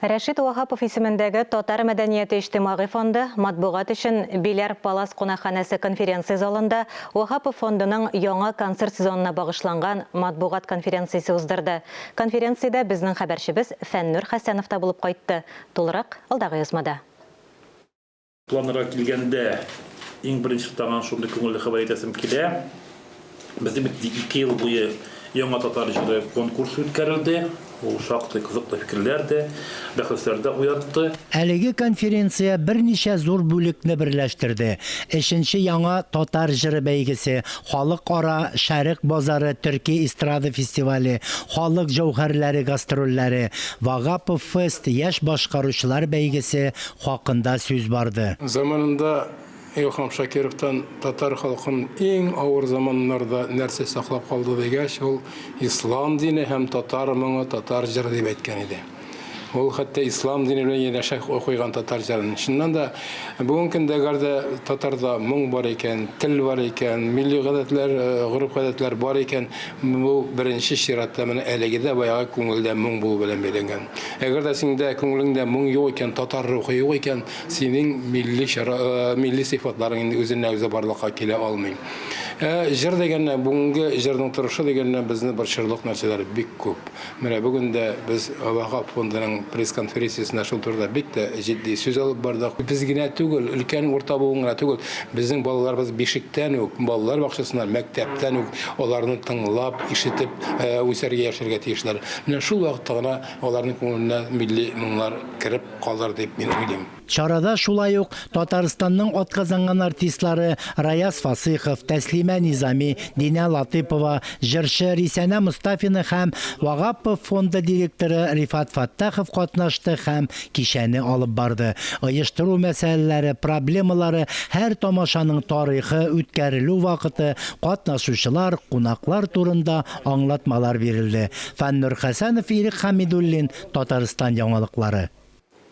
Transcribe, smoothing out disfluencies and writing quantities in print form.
Рәшит Ваһапов исемендәге Татар мәдәнияте иҗтимагый фонды матбугат өчен Биләр Палас кунакханәсе конференция залында Ваһапов фондының яңа концерт сезонына багышланган матбугат конференциясе уздырды. Конференциядә безнең хәбәрчебез Фәннүр Хәсәнов та булып кайтты. Тулырак, алдагы язмада. Планнарга килгәндә, иң беренче тагын шундый күңелле хәбәр әйтәсем килә. Безнең бит 2 ел буе Яңа татар җыры конкурсы үткәрелде. Ул шактый кызыклы фикерләр дә, бәхәсләр дә уятты. Әлеге конференция берничә зур бүлекне берләштерде, өченче Яңа татар җыры бәйгесе, Халыкара Шәрык базары төрки эстрада фестивале, Халык җәүһәрләре гастрольләре, Вагапов фест яшь башкаручылар бәйгесе, хакында сүз барды. Заманында Илһам Шакировтан татар халкын иң авыр заманнарда нәрсә саклап калды дигәч, ул ислам дине һәм татар моңы, татар җыры дип әйткән иде. Ул хәтта ислам дине белән янәшә куйган татар җырын. Чыннан да, бүгенге көндә әгәр дә татарда моң бар икән, тел бар икән, милли гадәтләр, гореф-гадәтләр бар икән, бу беренче чиратта менә әлеге дә баягы күңелдә моң булу белән бәйләнгән. Әгәр дә синдә күңелеңдә моң юк икән, татар рухы юк икән, синең милли чара, э, милли сыйфатларың инде үзеннән-үзе барлыкка килә алмый. Ә җыр дигәннән, бүгенге җырның торышы дигәннән безне борчырлык нәрсәләр бик күп. Менә бүген дә без Ваһап фондының пресс-конференциясендә шул турыда бик тә җитди сүз алып бардык. Без генә түгел, өлкән урта буын гына түгел, безнең балаларыбыз бишектән үк, балалар бакчасыннан, мәктәптән үк аларны тыңлап, ишетеп э, үсәргә, яшәргә тиешләр. Менә шул вакытта гына аларның күңеленә милли моңнар кереп калыр дип мин уйлыйм. Чарада шулай ук Татарстанның атказанган артистлары Раяз Фасыйхов, Тәслимә Низами, Динә Латыпова, җырчы Рисәнә Мостафина һәм Вагапов фонды директоры Рифат Фәттахов катнашты һәм кичәне алып барды. Оештыру мәсьәләләре, проблемалары, һәр тамашаның тарихы, үткәрелү вакыты, катнашучылар, кунаклар турында аңлатмалар бирелде. Фәннур Хәсәнов, Ирек Хәмидуллин, Татарстан яңалыклары.